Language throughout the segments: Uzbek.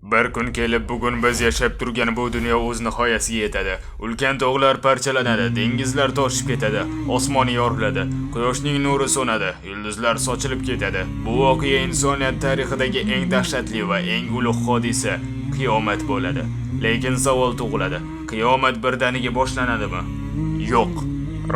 Bir kun kelib bugun biz yashab turgan bu dunyo o'z nihoyasiga yetadi. Ulkan tog'lar parchalanadi, dengizlar toshib ketadi, osmon yoriladi, quyoshning nuri so'nadi, yulduzlar sochilib ketadi. Bu voqea insoniyat tarixidagi eng dahshatli va eng ulug' hodisa qiyomat bo'ladi. Lekin savol tug'iladi. Qiyomat birdaniga boshlanadimi? Yo'q.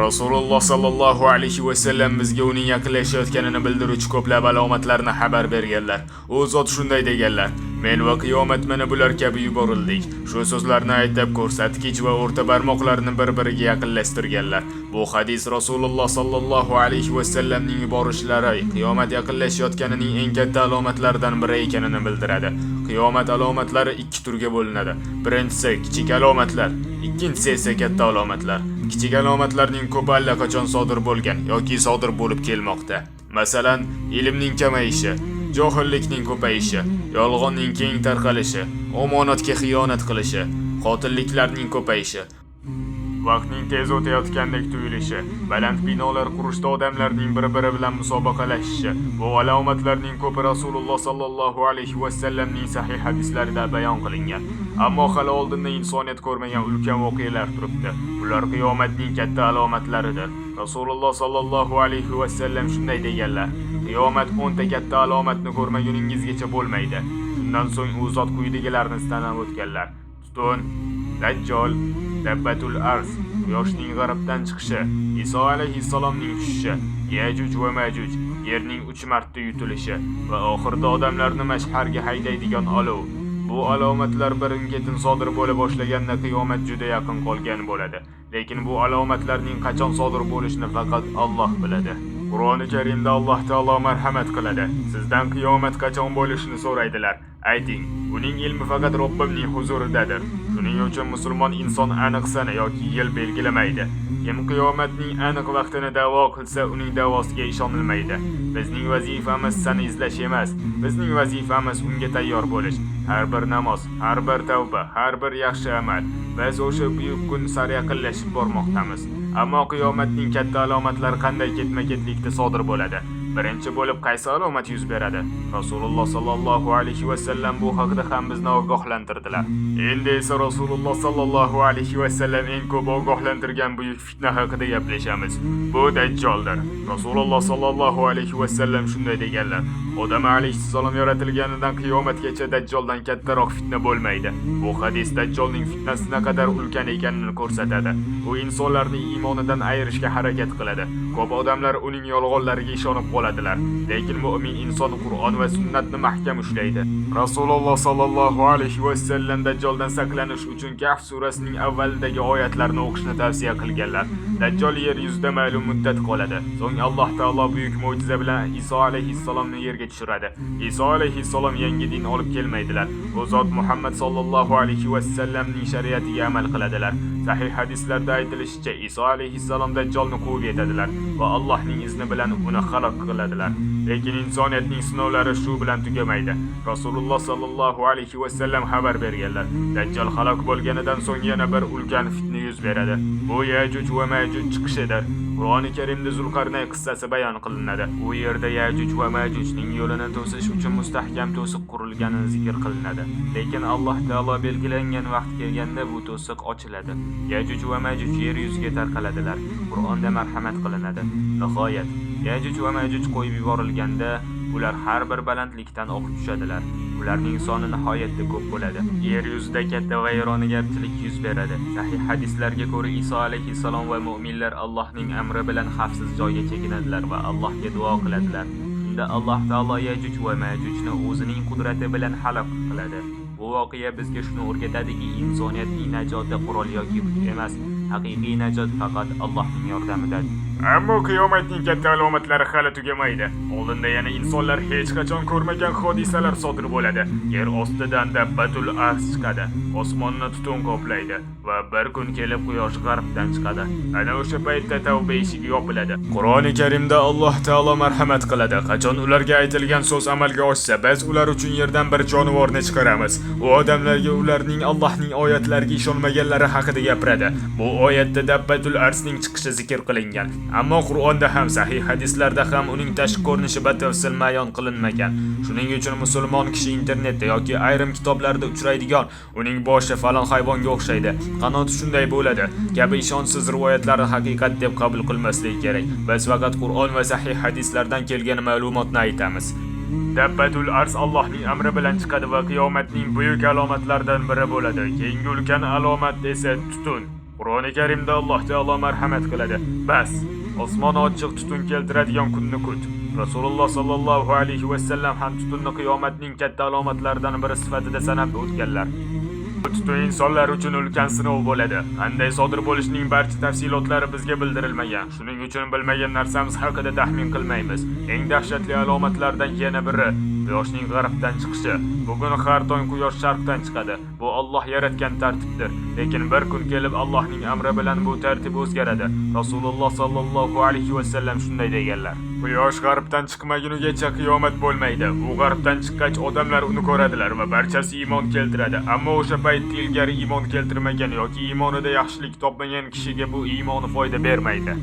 Rasululloh sallallohu alayhi va sallam bizga uning yaqinlashayotganini bildiruvchi ko'plab alomatlarni xabar berganlar. U zot shunday deganlar: "Men va qiyomat mana bular kabi yuborildik." Shu so'zlarni aytib, ko'rsatkich va o'rta barmoqlarini bir-biriga yaqinlashtirganlar. Bu hadis Rasululloh sallallohu alayhi va sallamning yuborishlari qiyomat yaqinlashayotganining eng katta alomatlaridan biri ekanini bildiradi. Qiyomat alomatlari ikki turga bo'linadi. Birinchisi kichik alomatlar, ikkinchisi esa katta alomatlar. Kichik alomatlarning ko'pi allaqachon sodir bo'lgan yoki sodir bo'lib kelmoqda. Masalan, ilmning kamayishi, johillikning ko'payishi, yolg'onning keng tarqalishi, omonatga xiyonat qilishi, qotilliklarning ko'payishi, vaqtning tez o'tayotgandek tuyulishi, baland binolar qurishda odamlarning bir-biri bilan musobaqalashishi. Bu alomatlarning ko'pi Rasululloh sallallohu alayhi va sallamning sahih hadislarida bayon qilingan. Ammo hali oldinda insoniyat ko'rmagan ulkan voqealar turibdi. Ular qiyomatning katta alomatlaridir. Rasululloh sallallohu alayhi va sallam shunday deganlar: "Qiyomat 10 ta katta alomatni ko'rmaguningizgacha bo'lmaydi." Shundan so'ng u zot quyidagilarni sanab o'tganlar: tutun, Dajjol, Dabbatul Arz, quyoshning g'arbdan chiqishi, Iso alayhissalomning tushishi, Yajuj va Majuj, yerning 3 marta yutilishi va oxirida odamlarni mashharga haydaydigan olov. Bu alomatlar birin-ketin sodir bo'la boshlaganda qiyomat juda yaqin qolgan bo'ladi. Lekin bu alomatlarning qachon sodir bo'lishini faqat Alloh biladi. Qur'oni Karimda Alloh taolo marhamat qiladi. Sizdan qiyomat qachon bo'lishini so'raydilar. Ayting, uning ilmi faqat Robbimning huzuridadir. Shuning uchun musulmon inson aniq sana yoki yil belgilamaydi. Kim qiyomatning aniq vaqtini da'vo qilsa, uning da'vosiga ishonilmaydi. Bizning vazifamiz sana izlash emas, bizning vazifamiz unga tayyor bo'lish. Har bir namoz, har bir tavba, har bir yaxshi amal. Biz o'sha buyuk kun sari yaqinlashib bormoqdamiz. Ammo qiyomatning katta alomatlari qanday ketma-ketlikda sodir bo'ladi? Birinchi bo'lib qaysi alomat yuz beradi? Rasululloh sallallohu alayhi va sallam bu haqida ham bizni ogohlantirdilar. Endi esa Rasululloh sallallohu alayhi va sallam eng ko'p ogohlantirgan buyuk fitna haqida gaplashamiz. Bu Dajjoldir. Rasululloh sallallohu alayhi va sallam shunday deganlar: Odam alayhissalom yaratilganidan qiyomatgacha Dajjoldan kattaroq fitna bo'lmaydi. Bu hadis Dajjolning fitnasi naqadar ulkan ekanini ko'rsatadi. U insonlarni iymonidan ayirishga harakat qiladi. Ko'p odamlar uning yolg'onlariga ishonib qoladilar. Lekin mu'min inson Qur'on va sunnatni mahkam ushlaydi. Rasululloh sallallohu alayhi va sallam Dajjoldan saqlanish uchun Kahf surasining avvalidagi oyatlarni o'qishni tavsiya qilganlar. Dajjol yer yuzida ma'lum muddat qoladi. So'ng Alloh taolo buyuk mo'jiza bilan Iso alayhissalomni yerga tushiradi. Iso alayhissalom yangi din olib kelmaydilar. U zot Muhammad sallallohu alayhi va sallamning shariatiga amal qiladilar. Sahih hadislarda aytilishicha, Iso alayhissalom Dajjolni quvib yetadilar va Allohning izni bilan uni halok qiladilar. Lekin insoniyatning sinovlari shu bilan tugamaydi. Rasululloh sallallohu alayhi va sallam xabar berganlar. Dajjol halok bo'lganidan so'ng yana bir ulkan fitna yuz beradi. Bu Yajuj va Majuj chiqishidir. Qur'oni Karimda Zulqarnay qissasi bayon qilinadi. U yerda Yajuj va Majujning yo'lini to'sish uchun mustahkam to'siq qurilgani zikr qilinadi. Lekin Alloh taolo belgilangan vaqt kelganda bu to'siq ochiladi. Yajuj va Majuj yer yuziga tarqaladilar. Qur'onda marhamat qilinadi. Nihoyat, Yajuj va Majuj qo'yib yuborilganda, ular har bir balandlikdan oqib tushadilar. Ularning soni nihoyatda ko'p bo'ladi. Yer yuzida katta vayronagarchilik yuz beradi. Sahih hadislarga ko'ra, Iso alayhissalom va mu'minlar Allohning amri bilan xavfsiz joyga chekinadilar va Allohga duo qiladilar. Shunda Alloh taolo Yajuj va Majujni o'zining qudrati bilan halok qiladi. Bu voqea bizga shuni o'rgatadiki, insoniyatning najoti qurol yoki kuch emas, haqiqiy najot faqat Allohning yordamidadir. Ammo qiyomatning katta alomatlari hali tugamaydi. Oldinda yana insonlar hech qachon ko'rmagan hodisalar sodir bo'ladi. Yer ostidan Dabbatul Arz chiqadi. Osmonni tutun qoplaydi va bir kun kelib quyosh g'arbdan chiqadi. Ana o'sha paytda tavba eshigi yopiladi. Qur'oni Karimda Alloh taolo marhamat qiladi. Qachon ularga aytilgan so'z amalga oshsa, biz ular uchun yerdan bir jonivorni chiqaramiz. U odamlarga ularning Allohning oyatlariga ishonmaganlari haqida gapiradi. Bu oyatda Dabbatul Arzning chiqishi zikr qilingan. Ammo Qur'onda ham, sahih hadislarda ham uning tashqi ko'rinishi batafsil bayon qilinmagan. Shuning uchun musulmon kishi internetda yoki ayrim kitoblarda uchraydigan uning boshi falon hayvonga o'xshaydi, qanoti shunday bo'ladi kabi ishonchsiz rivoyatlarni haqiqat deb qabul qilmasligi kerak. Biz faqat Qur'on va sahih hadislardan kelgan ma'lumotni aytamiz. Dabbatul arz Allohning amri bilan chiqadi va qiyomatning buyuk alomatlaridan biri bo'ladi. Keyingi ulkan alomat esa tutun. Qur'oni Karimda Alloh taolo marhamat qiladi. Bas, osmon ochiq tutun keltiradigan kunni kut. Rasululloh sallallohu alayhi va sallam ham tutunni qiyomatning katta alomatlaridan biri sifatida sanab o'tganlar. Bu tutun insonlar uchun ulkan sinov bo'ladi. Qanday sodir bo'lishining barcha tafsilotlari bizga bildirilmagan. Shuning uchun bilmagan narsamiz haqida taxmin qilmaymiz. Eng dahshatli alomatlardan yana biri quyoshning g'arbdan chiqishi. Bugun har tong quyosh sharqdan chiqadi. Bu Alloh yaratgan tartibdir. Lekin bir kun kelib Allohning amri bilan bu tartib o'zgaradi. Rasululloh sallallohu alayhi va sallam shunday deganlar: Quyosh g'arbdan chiqmagunigacha qiyomat bo'lmaydi. U g'arbdan chiqqach odamlar uni ko'radilar va barchasi iymon keltiradi. Ammo o'sha paytda ilgari iymon keltirmagan yoki iymonida yaxshilik topmagan kishiga bu iymoni foyda bermaydi.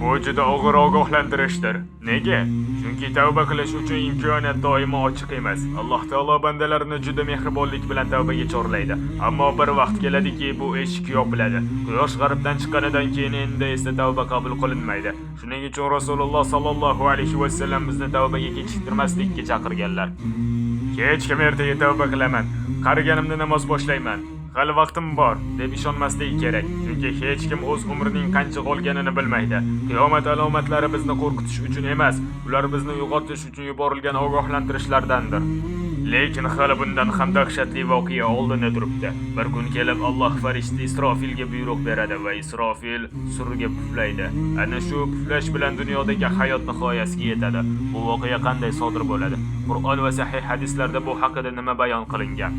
Bu juda og'ir ogohlantirishdir. Nega? Chunki tavba qilish uchun imkoniyat doimo ochiq emas. Alloh taolo bandalarini juda mehribonlik bilan tavbaga chorlaydi. Ammo bir vaqt keladiki, bu eshik yopiladi. Quyosh g'arbdan chiqqanidan keyin endi esa tavba qabul qilinmaydi. Shuning uchun Rasululloh sallallohu alayhi va sallam bizni tavbaga kechiktirmaslikka chaqirganlar. Hech kim ertaga tavba qilaman, qariganimda namoz boshlayman, hali vaqtim bor deb ishonmasligi kerak. Chunki hech kim o'z umrining qancha qolganini bilmaydi. Qiyomat alomatlari bizni qo'rqitish uchun emas, ular bizni uyg'otish uchun yuborilgan ogohlantirishlardandir. Lekin hali bundan ham dahshatli voqea oldinda turibdi. Bir kun kelib Alloh farishta Isrofilga buyruq beradi va Isrofil surga puflaydi. Ana shu puflash bilan dunyodagi hayot nihoyasiga yetadi. Bu voqea qanday sodir bo'ladi? Qur'on va sahih hadislarda bu haqida nima bayon qilingan?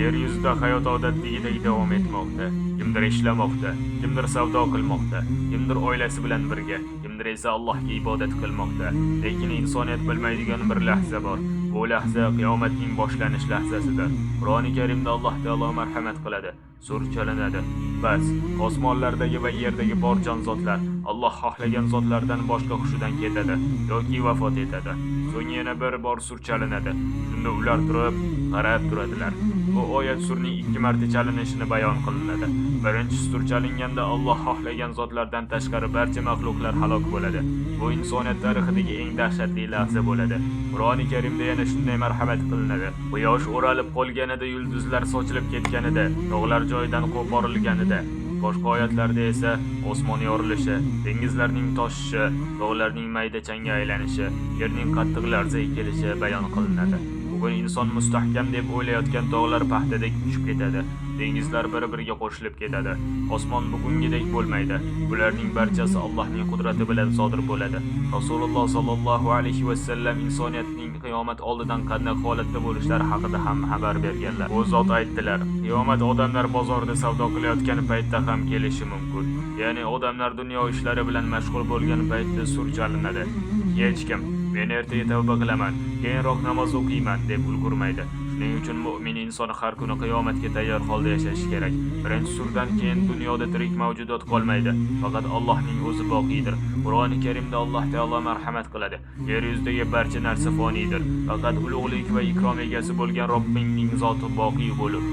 Yer yuzida hayot odatdagidek davom etmoqda. Kimdir ishlamoqda, kimdir savdo qilmoqda, kimdir oilasi bilan birga, kimdir esa Allohga ibodat qilmoqda. Lekin insoniyat bilmaydigan bir lahza bor. Bu lahza qiyomatning boshlanish lahzasidir. Qur'oni Karimda Alloh taolo marhamat qiladi. Sur chalinadi. Bas, osmonlardagi va yerdagi bor jonzotlar Alloh xohlagan zotlardan boshqa hushidan ketadi yoki vafot etadi. So'ng yana bir bor sur chalinadi. Shunda ular turib, qarab turadilar. Bu oyat surning ikki marta chalinishini bayon qilinadi. Birinchi sur chalinganda Alloh xohlagan zotlardan tashqari barcha maxluqlar halok bo'ladi. Bu insoniyat tarixidagi eng dahshatli lahza bo'ladi. Qur'oni Karimda yana shunday marhamat qilinadi: Quyosh o'ralib qolganida, yulduzlar sochilib ketganida, tog'lar joyidan qo'porilganida. Boshqa oyatlarda esa osmon yorilishi, dengizlarning toshishi, tog'larning mayda changga aylanishi, yerning qattiq larzaga kelishi bayon qilinadi. Bugun inson mustahkam deb o'ylayotgan tog'lar paxtadek uchib ketadi. Dengizlar bir-biriga qo'shilib ketadi. Osmon bugungidek bo'lmaydi. Bularning barchasi Allohning qudrati bilan sodir bo'ladi. Rasululloh sallallohu alayhi va sallam insoniyatning qiyomat oldidan qanday holatda bo'lishlari haqida ham xabar berganlar. Bu zot aytdilar: Qiyomat odamlar bozorda savdo qilayotgan paytda ham kelishi mumkin. Ya'ni odamlar dunyo ishlari bilan mashg'ul bo'lgan paytda sur chalinadi. Hech kim men ertaga tavba qilaman, keyinroq namoz o'qiyman deb ulgurmaydi. Shuning uchun mo'min inson har kuni qiyomatga tayyor holda yashashi kerak. Birinchi surdan keyin dunyoda tirik mavjudot qolmaydi. Faqat Allohning o'zi boqiydir. Qur'oni Karimda Alloh taolo marhamat qiladi. Yer yuzidagi barcha narsa foniydir. Faqat ulug'lik va ikrom egasi bo'lgan Robbingning zoti boqiy bo'lur.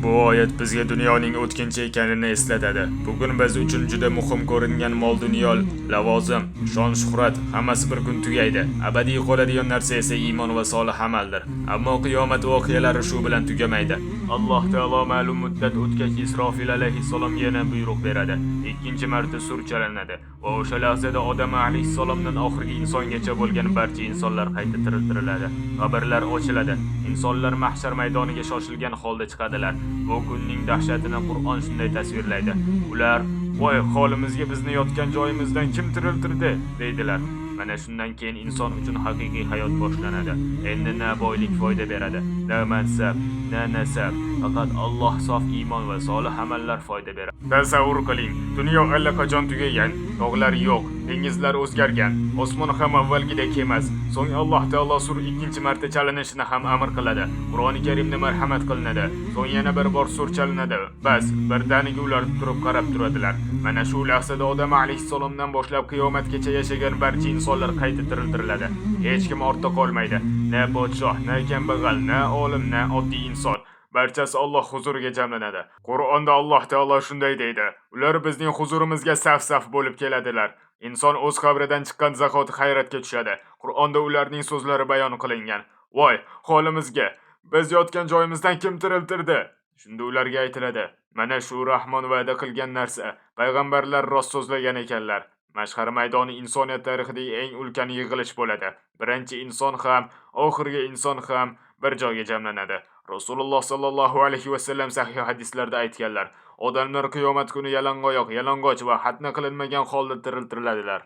Bu oyat bizga dunyoning o'tkinchi ekanini eslatadi. Bugun biz uchun juda muhim ko'ringan mol-dunyo, lavozim, shon-shuhrat hammasi bir kun tugaydi. Abadiy qoladigan narsa esa iymon va solih amaldir. Ammo qiyomat voqealari shu bilan tugamaydi. Alloh taolo ma'lum muddat o'tgach Isrofil alayhissalom yana buyruq beradi. Ikkinchi marta sur chalinadi va o'sha lahzada Odam alayhissalomdan oxirgi insongacha bo'lgan barcha insonlar qayta tiriltiriladi. Qabrlar ochiladi. Insonlar mahshar maydoniga shoshilgan holda chiqadilar. Bu kunning dahshatini Qur'on shunday tasvirlaydi: Ular: "Voy holimizga, bizni yotgan joyimizdan kim tiriltirdi?" deydilar. Mana shundan keyin inson uchun haqiqiy hayot boshlanadi. Endi na boylik foyda beradi, na mansab, na nasab. Faqat Alloh, sof iymon va solih amallar foyda beradi. Tasavvur qiling, dunyo allaqachon tugagan, tog'lar yo'q, Dengizlar o'zgargan, osmon ham avvalgidek emas. So'ng Alloh taolo sur ikkinchi marta chalinishini ham amr qiladi. Qur'oni Karimda marhamat qilinadi. So'ng yana bir bor sur chalinadi. Bas, birdaniga ular turib qarab turadilar. Mana shu lahzada Odam alayhissalomdan boshlab qiyomatgacha yashagan barcha insonlar qayta tiriltiriladi. Hech kim ortda qolmaydi. Na podshoh, na kambag'al, na olim, na oddiy inson. Barchasi Alloh huzuriga jamlanadi. Qur'onda Alloh taolo shunday deydi: Ular bizning huzurimizga saf-saf bo'lib keladilar. Inson o'z qabridan chiqqan zahoti hayratga tushadi. Qur'onda ularning so'zlari bayon qilingan. Voy, holimizga! Biz yotgan joyimizdan kim tiriltirdi? Shunda ularga aytiladi: Mana shu Rahmon va'da qilgan narsa. Payg'ambarlar rost so'zlagan ekanlar. Mashhar maydoni insoniyat tarixidagi eng ulkan yig'ilish bo'ladi. Birinchi inson ham, oxirgi inson ham bir joyga jamlanadi. Rasululloh sallallohu alayhi va sallam sahih hadislarda aytganlar: Odamlar qiyomat kuni yalangoyoq, yalang'och va xatna qilinmagan holda tiriltiriladilar.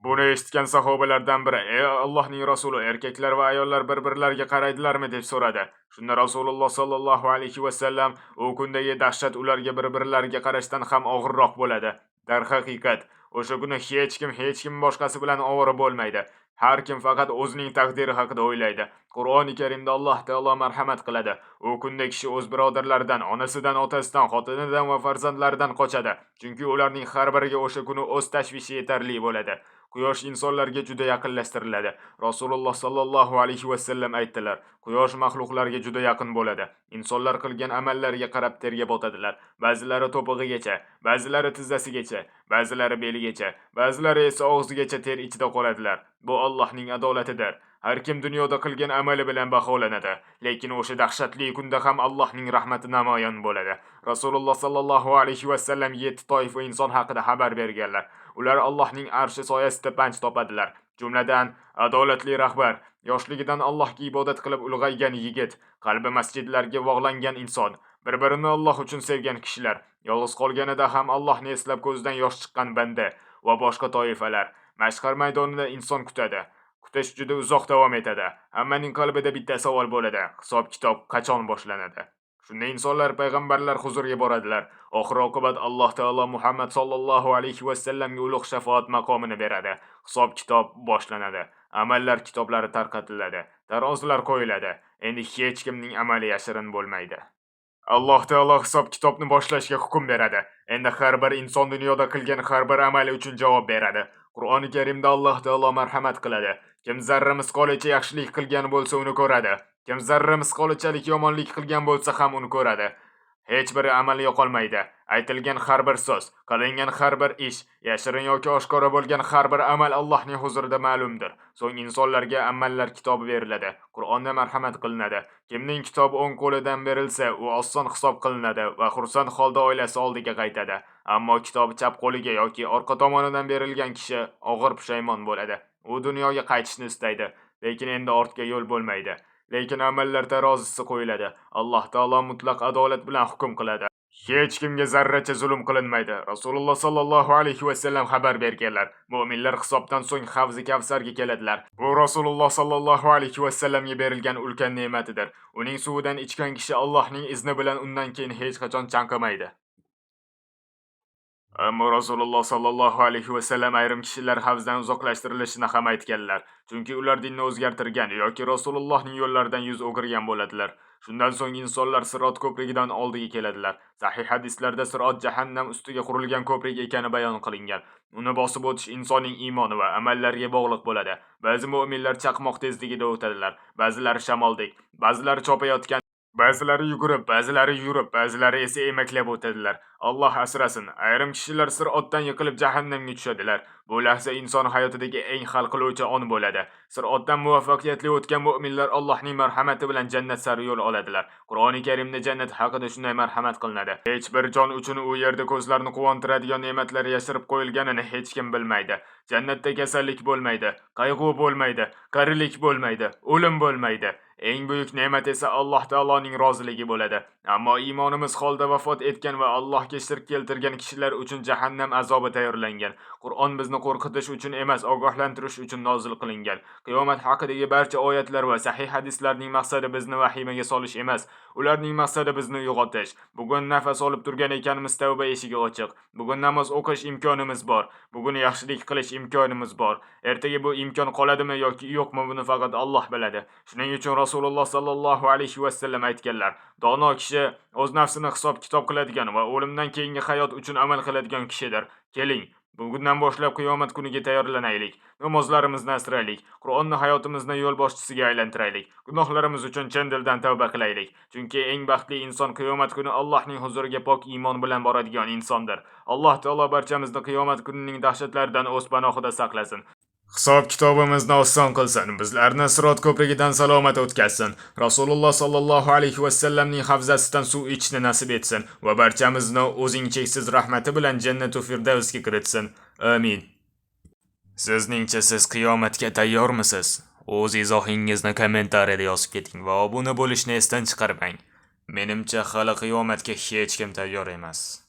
Buni eshitgan sahobalardan biri: "Ey Allohning rasuli, erkaklar va ayollar bir-birlariga qaraydilarmi?" deb so'radi. Shunda Rasululloh sallallohu alayhi va sallam: "U kundagi dahshat ularga bir-birlariga qarashdan ham og'irroq bo'ladi." Darhaqiqat, o'sha kuni hech kim hech kim boshqasi bilan ovora bo'lmaydi. Har kim faqat o'zining taqdiri haqida o'ylaydi. Qur'oni Karimda Alloh taolo marhamat qiladi. U kunda kishi o'z birodarlaridan, onasidan, otasidan, xotinidan va farzandlaridan qochadi. Chunki ularning har biriga o'sha kuni o'z tashvishi yetarli bo'ladi. Quyosh insonlarga juda yaqinlashtiriladi. Rasululloh sallallohu alayhi va sallam aytdilar: Quyosh maxluqlarga juda yaqin bo'ladi. Insonlar qilgan amallariga qarab terga botadilar. Ba'zilari to'pig'igacha, ba'zilari tizzasigacha, ba'zilari beligacha, ba'zilari esa og'zigacha ter ichida qoladilar. Bu Allohning adolatidir. Har kim dunyoda qilgan amali bilan baholanadi. Lekin o'sha dahshatli kunda ham Allohning rahmati namoyon bo'ladi. Rasululloh sallallohu alayhi va sallam 7 toifa inson haqida xabar berganlar. Ular Allohning arshi soyasida panj topadilar. Jumladan, adolatli rahbar, yoshligidan Allohga ibodat qilib ulg'aygan yigit, qalbi masjidlarga bog'langan inson, bir-birini Alloh uchun sevgan kishilar, yolg'iz qolganida ham Allohni eslab ko'zidan yosh chiqqan banda va boshqa toifalar. Mashhar maydonida inson kutadi. Kutish juda uzoq davom etadi. Hammaning qalbida bitta savol bo'ladi: hisob-kitob qachon boshlanadi? Shunda insonlar payg'ambarlar huzuriga boradilar. Oxir-oqibat Alloh taolo Muhammad sallallohu alayhi va sallamga ulug' shafoat maqomini beradi. Hisob-kitob boshlanadi. Amallar kitoblari tarqatiladi. Tarozilar qo'yiladi. Endi hech kimning amali yashirin bo'lmaydi. Alloh taolo hisob-kitobni boshlashga hukm beradi. Endi har bir inson dunyoda qilgan har bir amali uchun javob beradi. Qur'oni Karimda Alloh taolo marhamat qiladi. Kim zarra misqolicha yaxshilik qilgan bo'lsa uni ko'radi. Kim zarra misqolichalik yomonlik qilgan bo'lsa ham uni ko'radi. Hech bir amal yo'qolmaydi. Aytilgan har bir so'z, qilingan har bir ish, yashirin yoki oshkora bo'lgan har bir amal Allohning huzurida ma'lumdir. So'ng insonlarga amallar kitobi beriladi. Qur'onda marhamat qilinadi. Kimning kitobi o'ng qo'lidan berilsa, u oson hisob qilinadi va xursand holda oilasi oldiga qaytadi. Ammo kitobi chap qo'liga yoki orqa tomonidan berilgan kishi og'ir pushaymon bo'ladi. U dunyoga qaytishni istaydi, lekin endi ortga yo'l bo'lmaydi. Lekin amallar tarozisi qo'yiladi. Alloh taolo mutlaq adolat bilan hukm qiladi. Hech kimga zarracha zulm qilinmaydi. Rasululloh sallallohu alayhi va sallam xabar berganlar. Mu'minlar hisobdan so'ng Havzi Kavsarga keladilar. Bu Rasululloh sallallohu alayhi va sallamga berilgan ulkan ne'matidir. Uning suvidan ichgan kishi Allohning izni bilan undan keyin hech qachon chanqamaydi. Ammo Rasululloh sallallohu alayhi va sallam ayrim kishilar havzdan uzoqlashtirilishini ham aytganlar. Chunki ular dinni o'zgartirgan yoki Rasulullohning yo'llaridan yuz o'girgan bo'ladilar. Shundan so'ng insonlar Sirot ko'prigidan oldiga keladilar. Sahih hadislarda Sirot jahannam ustiga qurilgan ko'prik ekani bayon qilingan. Uni bosib o'tish insonning iymoni va amallariga bog'liq bo'ladi. Ba'zi mu'minlar chaqmoq tezligida o'tadilar, ba'zilari shamoldek, ba'zilari chopayotgan, ba'zilari yugurib, ba'zilari yurib, ba'zilari esa emaklab o'tadilar. Alloh asrasin, ayrim kishilar sirotdan yiqilib jahannamga tushadilar. Bu lahza inson hayotidagi eng hal qiluvchi on bo'ladi. Sirotdan muvaffaqiyatli o'tgan mu'minlar Allohning marhamati bilan jannat sari yo'l oladilar. Qur'oni Karimda jannat haqida shunday marhamat qilinadi. Hech bir jon uchun u yerda ko'zlarni quvontiradigan ne'matlar yashirib qo'yilganini hech kim bilmaydi. Jannatda kasallik bo'lmaydi, qayg'u bo'lmaydi, qarilik bo'lmaydi, o'lim bo'lmaydi. Eng buyuk ne'mat esa Alloh taoloning roziligi bo'ladi. Ammo iymonimiz holda vafot etgan va Allohga shirk keltirgan kishilar uchun jahannam azobi tayyorlangan. Qur'on bizni qo'rqitish uchun emas, ogohlantirish uchun nozil qilingan. Qiyomat haqidagi barcha oyatlar va sahih hadislarning maqsadi bizni vahimaga solish emas. Ularning maqsadi bizni uyg'otish. Bugun nafas olib turgan ekanmiz, tavba eshigi ochiq. Bugun namoz o'qish imkonimiz bor. Bugun yaxshilik qilish imkonimiz bor. Ertaga bu imkon qoladimi yoki yo'qmi, buni faqat Alloh biladi. Shuning uchun Rasululloh sallallohu alayhi va sallam aytganlar: Dono kishi o'z nafsini hisob-kitob qiladigan va o'limdan keyingi hayot uchun amal qiladigan kishidir. Keling, bugundan boshlab qiyomat kuniga tayyorlanaylik. Namozlarimizni asraylik. Qur'onni hayotimizni yo'l boshchisiga aylantiraylik. Gunohlarimiz uchun chin dildan tavba qilaylik. Chunki eng baxtli inson qiyomat kuni Allohning huzuriga pok iymon bilan boradigan insondir. Alloh taolo barchamizni qiyomat kunining dahshatlaridan o'z panohida saqlasin. Hisob-kitobimizni oson qilsin, bizlarni sirot ko'prigidan salomat o'tkazsin. Rasululloh sallallohu alayhi va sallamning havzasidan suv ichishni nasib etsin va barchamizni o'zining cheksiz rahmati bilan jannatu firdavsga kiritsin. Amin. Sizningcha siz qiyomatga tayyormisiz? O'z izohingizni kommentariyada yozib keting va obuna bo'lishni esdan chiqarmang. Menimcha hali qiyomatga hech kim tayyor emas.